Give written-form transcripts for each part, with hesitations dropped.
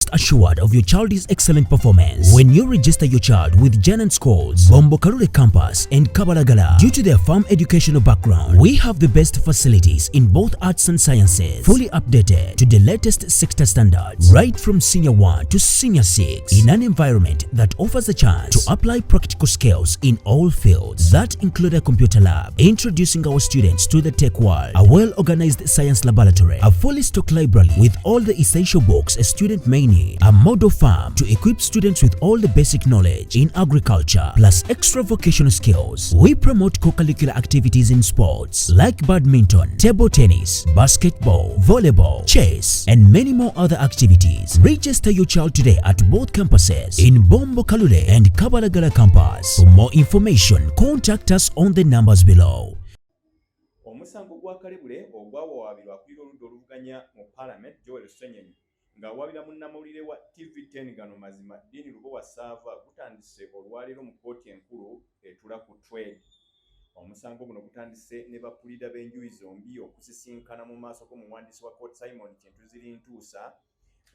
Rest assured of your child's excellent performance when you register your child with Janan Schools, Bombo Kalule Campus, and Kabalagala. Due to their farm educational background, we have the best facilities in both arts and sciences, fully updated to the latest sector standards, right from senior 1 to senior 6, in an environment that offers a chance to apply practical skills in all fields that include a computer lab, introducing our students to the tech world, a well-organized science laboratory, a fully stocked library with all the essential books a student may need, a model farm to equip students with all the basic knowledge in agriculture, plus extra vocational skills. We promote co-curricular activities in sports like badminton, table tennis, basketball, volleyball, chess, and many more other activities. Register your child today at both campuses in Bombo Kalule and Kabalagala campus. For more information, contact us on the numbers below. Omusango gwa Kalebule ogwawawaabirwa akulira oludda oluvuganya mu Paalamenti Joel Ssenyonyi ng'awaabira munnamawulire wa TV10 Gano Mazima Dean Lubowa Ssaava gutandise olwaleero mu kkooti enkulu etuula ku Trade. Omusango guno gutandise ne bapuliida b'enjuyi zombi okusisinkana mu maaso g'omuwandiisi wa kkooti Simon Kintu Zirintuusa,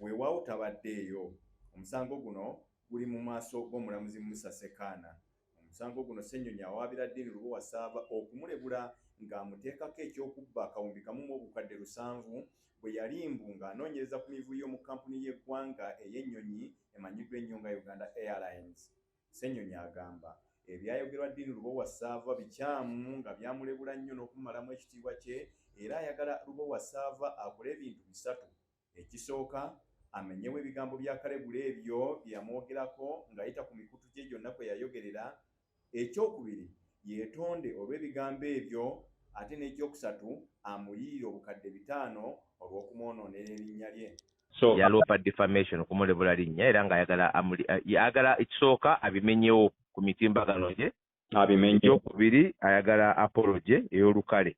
weewaawo tabaddeeyo. Omusango guno guli mu maaso g'omulamuzi Musa Ssekaana. Omusango guno Ssenyonyi awaabira Dean Lubowa Ssaava okumulebula ng'amuteekako eky'okubba 1,700 bwe yali mbu ng'anoonyereza ku mivuyo mu kkampuni y'eggwanga ey'ennyonyi emanyiddwa ennyo nga Uganda Airlines. Ssenyonyi agamba ebyayogerwa Dean Lubowa Ssaava bikyamu nga byamulebula nnyo n'okumumalamu ekitiibwa kye, era ayagala Lubowa Ssaava akole ebintu bisatu. Ekisooka, amenyewo ebigambo bya Kalebule ebyo bye yamwogerako ng'ayita ku mikutu gye gyonna kwe yayogerera. Ekyokubiri, yeetonde olw'ebigambo ebyo, ate n'ekyokusatu, amuliyirire 500,000 olw'okumwonoonera erinnya lye. So Yaloopa defamation, okumulebula linnya, era ng'ayagala ayagala ekisooka abimenyewo ku mitimbagano gye. Abimenye. Ekyokubiri, ayagala apology ey'olukale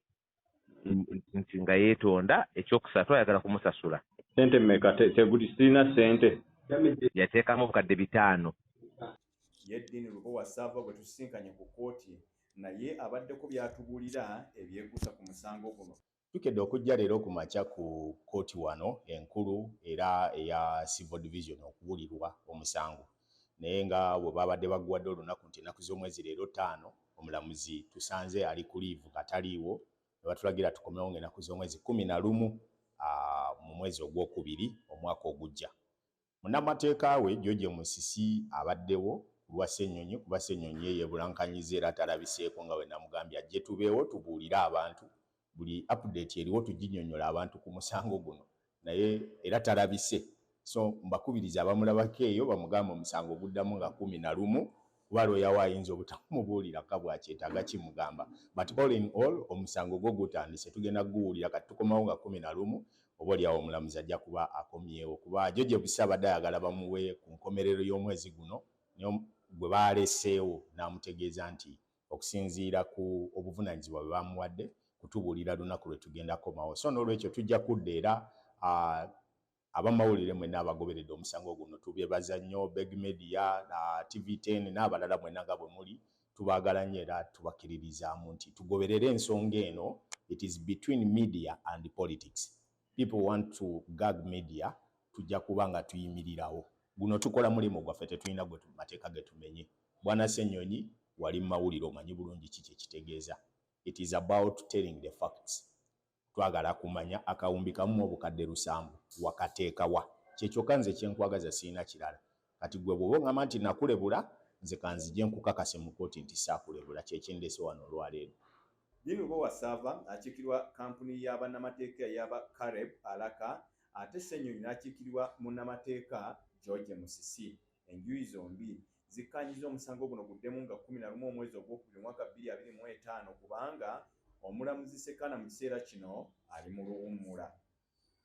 nti nga yeetonda. Ekyokusatu, ayagala kumusasula. Sente mmeka? Teguli, sirina sente. Yateekamu 500,000. Ye Dean Lubowa Ssaava bwe tusisinkanye ku kkooti, naye abaddeko by'atubuulira ebyegusa ku musango guno. Tukedde okujja leero ku makya ku kkooti wano enkulu era eya Civil Division okuwulirwa omusango, naye nga bwe babadde baguwadde olunaku nti ennaku z'omwezi leero 5, omulamuzi tusanze ali ku leave, kataliiwo, ne batulagira tukomewo ng'ennaku z'omwezi 11 mu mwezi ogwokubiri omwaka ogujja. Munnamateeka we George Musisi abaddewo ku lwa Ssennyonyi, kuba Ssennyonyi ye yeebulankanyiza era talabiseeko, nga bwe namugambye ajje tubeewo tubuulire abantu buli update eriwo, tuginnyonnyola abantu ku musango guno, naye era talabise. So mbakubiriza abamulabako eyo bamugambe omusango guddamu nga 11, kuba looya we ayinza obutamubuulira ka bwakyetaaga kimugamba. But all in all, omusango gwo gutandise, tugenda kuguwulira. Kati tukomawo nga 11, oba oliawo omulamuzi ajja kuba akomyewo, kuba George Musisi abadde ayagala bamuwe ku nkomerero y'omwezi guno, naye gwe baaleseewo n'amutegeeza nti okusinziira ku obuvunaanyizibwa bwe bamuwadde kutubuulira lunaku lwe tugenda komawo. So n'olwekyo tujja kudda era abamawulire mwenna abagoberedde omusango guno tubyebaza nnyo, Beg Media, TV10 n'abalala mwenna nga bwe muli, tubaagala nnyo era tubakkiririzaamu nti tugoberere ensonga eno. It is between media and politics. People want to gag media. Tujja kuba nga tuyimirirawo. Guno tukola mulimu gwaffe, tetulina gwe mateeka ge tumenye. Bwana Ssennyonyi, wali mu mawulire, omanyi bulungi ki kyekitegeeza. It is about telling the facts. Twagala kumanya 1,700 wakateekawa. Kyekyokka nze kyenkwagaza, sirina kirala. Kati gwe bw'oba oŋŋamba nti nakulebula, nze kanzije nkukakase mu kkooti nti saakulebula. Kyekindeese wano olwaleero. Dean Lubowa Ssaava akiikirwa kampuni y'abannamateeka ey'aba Caleb Alaka, ate Ssennyonyi n'akiikirirwa munnamateeka George Musisi. Enjuyi zombi zikkaanyizza omusango guno guddemu nga 11 omwezi ogwokubiri omwaka 2025, kubanga omulamuzi Ssekaana mu kiseera kino ali mu luwummula.